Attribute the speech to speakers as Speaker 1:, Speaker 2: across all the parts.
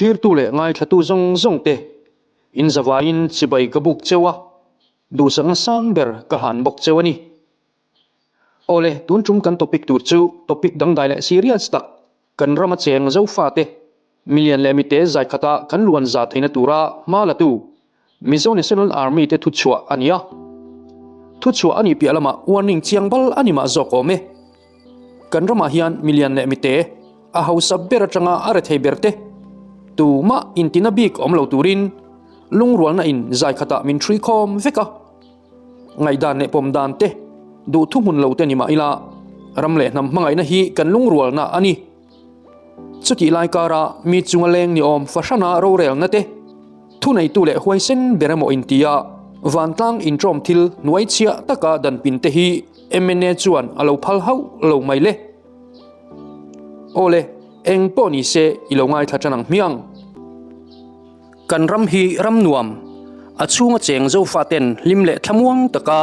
Speaker 1: Thlirtu leh ngaithlatu zawng zawng te in zavaiin chibai ka buk cheu a, duhsakna sang ber ka hlan bawk cheu a ni. Awle, tun tum kan topic tur chu topic dangdai leh serious tak kan rama cheng Zofate milian leh mite zaikhata kan luan za theihna tura hma latu Mizo National Army te thuchhuah a ni a. Thuchhuah a nih piah lamah warning chiang bal a ni mah zawk awm e. Kan ramah hian milian leh mite, a hausa ber atanga a rethei ber te, tumah intina bik awm lo turin lungrualna in zaikhatah min hrui khawm vek a. Ngaihdan leh pawm dan te duh thuhmun lo te ni mah ila, ram leh hnam hmangaihna hi kan lungrualna a ni. Chutih lai kara mi chunga leng ni awm fahrana rorelna te, thuneitu leh huaisen ber emaw intia vantlang inṭawm thil hnuai chhiah taka danpin te hi mna chuan a lo phal hauh lo mai le. Aw le, eng pawh ni se i lo ngaithla ṭan ang hmiang. Kan ram hi ram nuam, a chhunga cheng Zofaten hlim leh thlamuang taka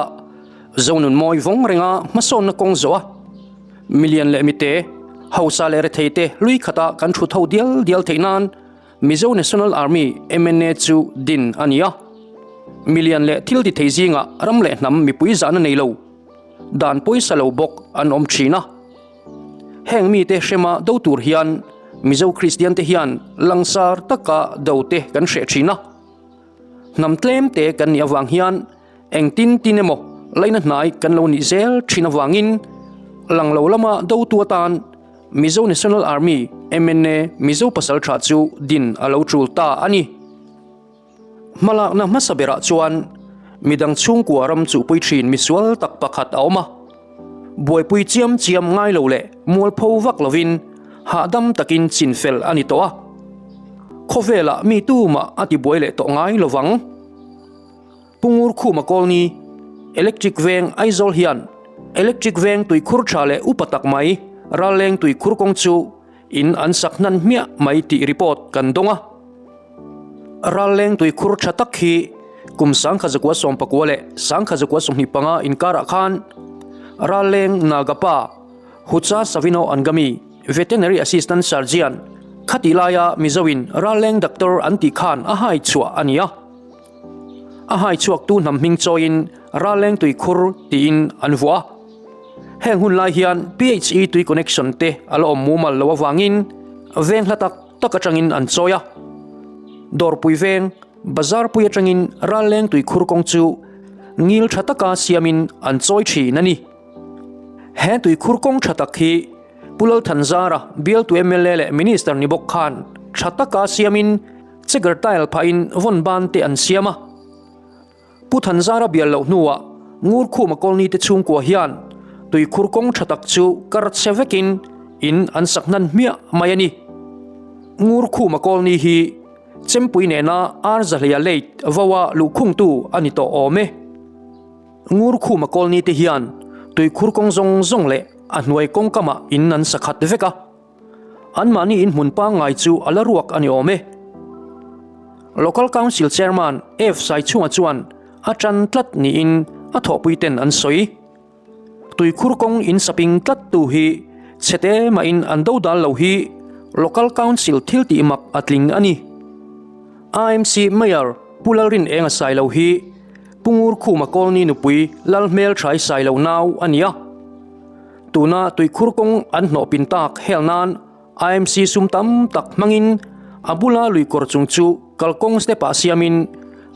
Speaker 1: Zonun mawi vawng renga hmasawnna kawng zawh a, Milian leh mite, hausa leh retheite hlui khata kan thut ho dial dial theih nan Mizo National Army, mna, chu din a ni a. Milian leh thil ti thei zingah ram leh hnam mipui zahna nei lo, dan pawisa lo bawk an awm thin a. Heng mite hrema do tur hian Mizo Kristian te hian langsar taka do te kan hreh thin a. Hnam tlem te kan nih avang hian engtin tin emaw laina hnai kan lo nih zel thin avangin lang lo lama dotu atan Mizo National Army, mna, Mizo Pasaltha chu din a lo tul ta a ni. Hmalakna hmasa berah chuan midang chhungkua ram chuhpui thin misual tak pakhat a awm a. Buaipui chiam chiam ngai lo leh mualpho vak lovin hahdam takin chinfel a ni tawh a. Khawvelah mi tumah a tibuai leh tawh ngai lo vang. Pu Ngurkhuma Kawlni, Electric Veng, Aizawl hian Electric Veng tuikhur tha leh upa tak mai Ralleng tuikhur kawng chu in an sak hnan hmiah mai tih report kan dawng a. Ralleng tuikhur tha tak hi kum 1919 leh 1925 inkarah khan Ralleng Nagapa Hucha Savino Angami Veterinary Assistant Surgeon khatih laia Mizoin Ralleng Doctor an tih khan a hai chhuah a ni a. A hai chhuaktu hnam hming chawiin Ralleng tuikhur tiin an vuah a. Heng hun lai hian PHE tui connection te a la awm mumal lo avangin veng hla tak tak atangin an chawi a. Dawrpui veng, Bazarpui atangin Ralleng tuikhur kawng chu ngil tha taka siamin an chawi thin a ni. He tuikhur kawng tha tak hi Pu Lalthanzara, bialtu mla leh Minister ni bawk khan tha taka siamin Checker tile phahin vawn ban te an siam a. Pu Thanzara bial loh hnuah Ngurkhuma Colony te chhungkua hian tuikhur kawng tha tak chu kar chhe vekin in an sak hnan hmiah mai a ni. Ngurkhuma Colony hi Chempui nena Arzahleia Late vaua luhkhungtu a ni tawh awm e. Ngurkhuma Colony te hian tuikhur kawng zawng zawng leh a hnuai kawngkamah in an sa khat vek a. Anmahni inhmun pangngai chu a la ruak a ni awm e. Local Council Chairman F Saichhunga chuan a tan tlat niin a thawhpuiten an sawi. Tuikhur kawng insaping tlattu hi chhete mahin an dodal lo hi Local Council thil tih mak a tling a ni. AMC Mayor Pu Lalrin Enga Sailo hi Pu Ngurkhuma Kawlni nupui Lalhmelthai Sailo nau a ni a. Tuna tuikhur kawng an hnawhpin tak hel nan IMC sum tam tak hmangin a bula lui kawr chung chu kalkawng step ah siamin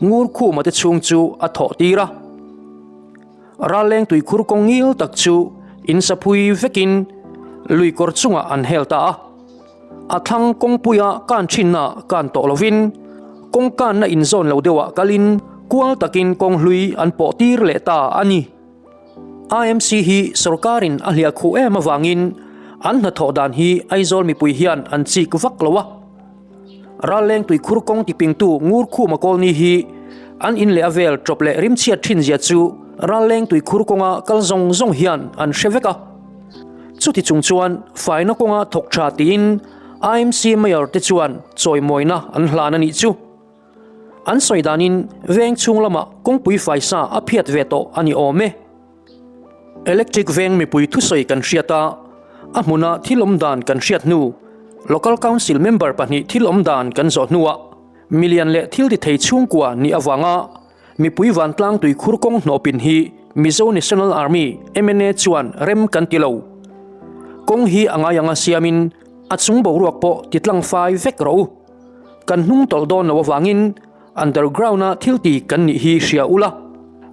Speaker 1: ngur khuma te chhung chu a thawh tir a. Ralleng tuikhur kawng ngil tak chu in saphui vekin lui kawr chungah an hel ta a. A thlang kawngpuia kan thinna kan tawh lovin kawng kanna inzawn lo deuhah kalin kual takin kawng hlui an pawh tir leh ta a ni. IMC hi sorkarin a hliah khuh em avangin an hnathawh dan hi Aizawl mipui hian an chik vak lo a. Ralleng tuikhur kawng tipingtu Ngurkhuma Kawlni hi an in leh a vel tawp leh rimchhiat thin zia chu Ralleng tuikhur kawnga kal zawng zawng hian an hre vek a. Chuti chung chuan faina kawnga thawk tha tiin IMC Mayor te chuan chawimawina an hlan a nih chu. An sawi danin veng chhung lamah kawngpui faisa a phiat ve tawh a ni awm e. Electric veng mipui thusawi kan hriat a, a hmuna thil awm dan kan hriat hnu. Local Council member pahnih thil awm dan kan zawh hnuah milian leh thil ti thei chhungkua nih avanga mipui vantlang tuikhur kawng hnawhpin hi Mizo National Army, mna, chuan rem kan ti lo. Kawng hi a ngai anga siamin a chung boruak pawh ti tlang fai vek rawh u. Kan hnung tawlh dawn lo avangin underground-a thil ti kan nih hi hria ula,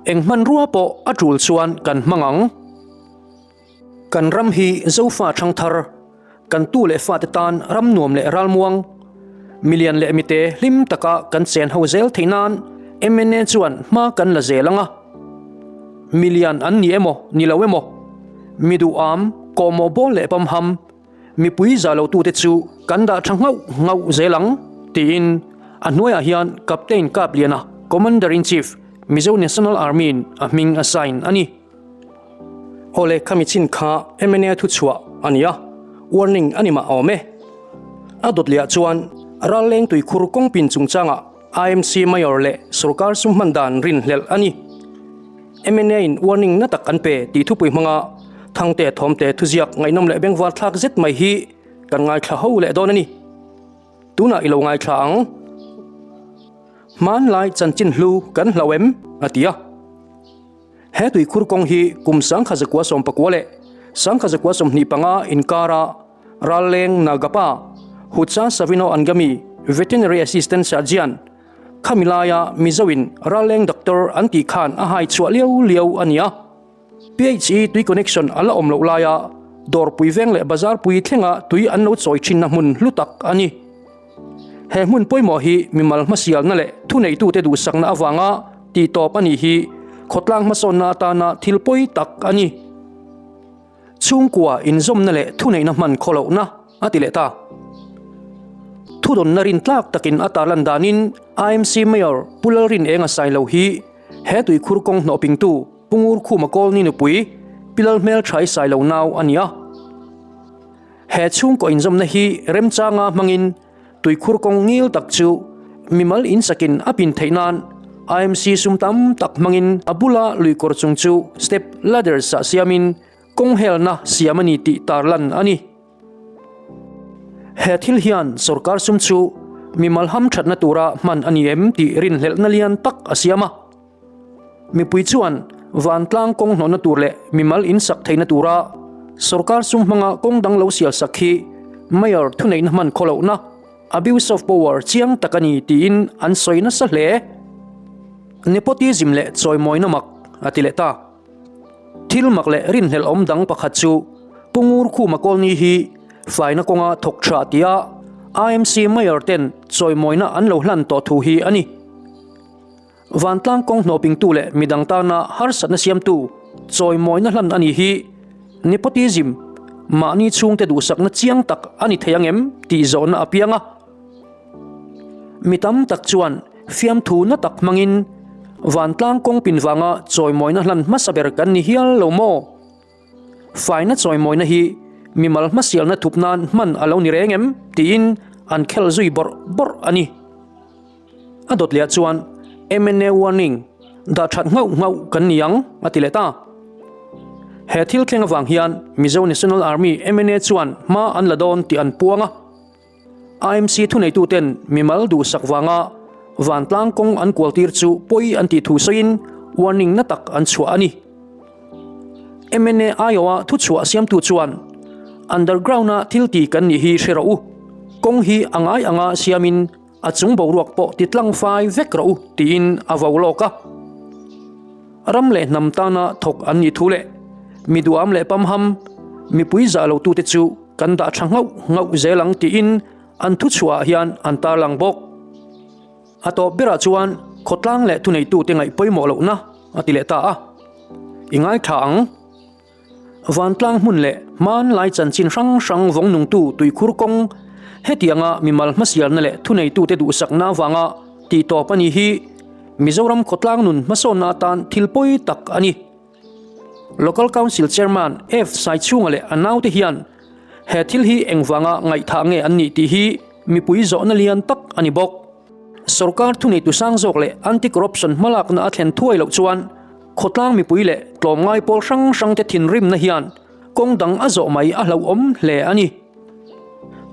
Speaker 1: eng hmanrua pawh a tul chuan kan hmang ang. Kan ram hi Zofa ṭhangthar, kan tu leh fate tan ram nuam leh ralmuang, milian leh mite hlim taka kan chen ho zel theih nan mna chuan hma kan la zel ang a. Milian an ni emaw ni lo emaw, mi duham, kawhmawh bawl leh pamham, mipui za lotute chu kan dah ṭha nghauh nghauh zel ang, tiin a hnuaiah hian Captain Kapliana, Commander-in-Chief, Mizo National Army-in a hming a sign a ni. Awle khami chin kha mna thu chhuah a ni a, warning a ni mah awm e. A dawt leh ah chuan Ralleng tuikhur kawngpin chungchangah IMC Mayor leh sorkar sum hman dan rinhlelh a ni. Mna in warning na tak an pe tih thupui hmanga Thangte Thawmte thuziak ngaihnawm leh bengvar thlak zet mai hi kan ngaithla ho leh dawn a ni. Tunah i lo ngaithla ang. Hmanlai chanchin hlu kan hlau em? a ti a. He tuikhur kawng hi kum 1919 leh 1925 inkara Ralleng Nagapa, Hutsa Savino Angami, Veterinary Assistant Surgeon, khami laia Mizoin Ralleng Doctor an tih khan a hai chhuah liau liau a ni a. PHE tui connection a la awm loh laia dawrpui veng leh bazarpui thlenga tui an lo chawi thinna hmun hlu tak a ni. He hmun pawimawh hi mimal hmasialna leh thuneitute duhsakna avanga tihtawp a nih hi khawtlang hmasawnna atana thil pawi tak a ni. Chhungkua inzawmna leh thuneihna hman khawlohna a ti leh ta. Thudawnna rintlak takin a tarlan danin IMC Mayor Pu Lalrinenga Sailo hi he tuikhur kawng hnawhpingtu Pu Ngurkhuma Kawlni nupui Pi Lalhmelthai Sailo nau a ni a. He chhungkaw inzawmna hi remchanga hmangin tuikhur kawng ngil tak chu mimal insakin a pin theih nan IMC sum tam tak hmangin a bula luikawr chung chu step ladders ah siamin kawng helna siam a ni tih tarlan a ni. He thil hian sorkar sum chu mimal hamthatna tura hman a ni em tih rinhlelhna lian tak a siam a. Mipui chuan vantlang kawng hnawhna tur leh mimal insak theihna tura sorkar sum hmanga kawng dang lo sial sak hi Mayor thuneihna hman khaw lohna, abuse of power, chiang tak a ni tiin an sawi nasa hle. Nepotism leh chawimawina mak a ti leh ta. Thil mak leh rinhlelh awm dang pakhat chu Pu Ngurkhuma Kawlni hi faina kawnga thawk tha tia IMC Mayor ten chawimawina an lo hlan tawh thu hi a ni. Vantlang kawng hnawhpingtu leh midang tana harsatna siamtu chawimawina hlan a nih hi nepotism, mahni chhungte duhsakna chiang tak a ni thei ang em tih zawhna a piang a. Mi tam tak chuan fiamthu na tak hmangin vantlang kawng pin vanga chawimawina hlan hmasa ber kan ni hial lo maw? Faina chawimawina hi mimal hmasialna thup nan hman a lo ni reng em tiin an khel zui bawrh bawrh a ni. A dawt leh ah chuan mna warning dah that nghauh nghauh kan ni ang a ti leh ta. He thil thleng avang hian Mizo National Army mna chuan hma an la dawn tih an puang a. IMC thuneituten mimal duhsak vanga vantlang kawng an kualtir chu pawi an tih thu sawiin warning na tak an chhuah a ni. Mna aiawha thuchhuah siamtu chuan underground-a thil ti kan nih hi hre rawh u, kawng hi a ngai anga siamin A chung boruak pawh ti tlang fai vek rawh u tiin a vo lawk a. Ram leh hnam tana thawk an nih thu leh mi duham leh pamham mipui zah lo tute chu kan dah tha nghauh nghauh zel ang tiin an thuchhuah ah hian an tarlang bawk. A tawp berah chuan khawtlang leh thuneitute ngaih pawimawh lohna a ti leh ta a. I ngaithla ang. Vantlang hmun leh hmanlai chanchin hrang hrang vawng nungtu tuikhur kawng hetianga mimal hmasialna leh thuneitute duhsakna avanga tihtawp a ni hi Mizoram khawtlang nun hmasawnna atan thil pawi tak a ni. Local Council Chairman F Saichhunga leh a naute hian he thil hi engvanga ngaihthah nge an nih tih hi mipui zawhna lian tak a ni bawk. Sorkar thuneitu sang zawk leh anti-corruption hmalakna a thlen thuai loh chuan Khawtlang mipui leh tlawmngai pawl hrang hrangte thinrimna hian kawng dang a zawh mai a hlauhawm hle a ni.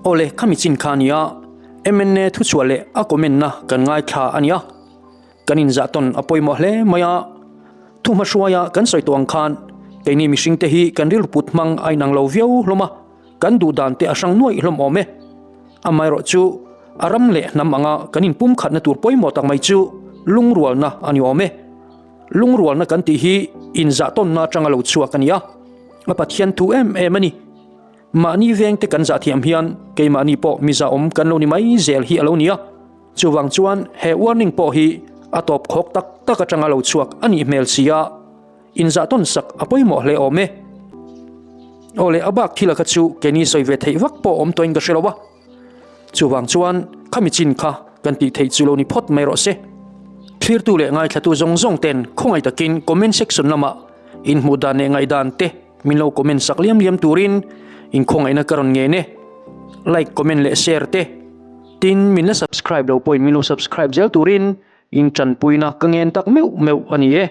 Speaker 1: Awle, khami chin kha a nia, MNA thuchhuah leh a comment na kan ngaithla a nia. Kan inzah tawn a pawimawh hle mai a, thu hmahruaia kan sawi tawh ang khan keini mihring te hi kan rilru put hmang a inang lo viau hlawm a, kan duh dan te a hrang nuaih hlawm awm e. Amaherawh chu a ram leh hnam anga kan inpum khatna tur pawimawh tak mai chu lungrualna a ni awm e. Lungrualna kan tih hi inzah tawnna atanga lo chhuak a ni a, a Pathian thu em em a ni. Mahni vengte kan zah thiam hian keimahni pawh mizahawm kan lo ni mai zel hi a lo ni a. Chuvang chuan he warning pawh hi a tawp khawk tak tak atanga lo chhuak a nih hmel si a, inzah tawn sak a pawimawh hle awm e. Aw le, a bak thila kha chu keini sawi ve theih vak pawh awm tawhin ka hre lo a. Chuvang chuan khami chin kha kan tih theih chu lo ni phawt mai rawh se. Thlirtu leh ngaithlatu zawng zawng ten khawngaih takin comment section lamah inhmuh dan leh ngaihdan te Min lo comment sak liam liam turin inkhawngaihna ka rawn ngen e. Like, comment leh share te. Tin, min la subscribe lo pawhin min lo subscribe zel turin in tanpuina ka ngen tak meuh meuh a ni e.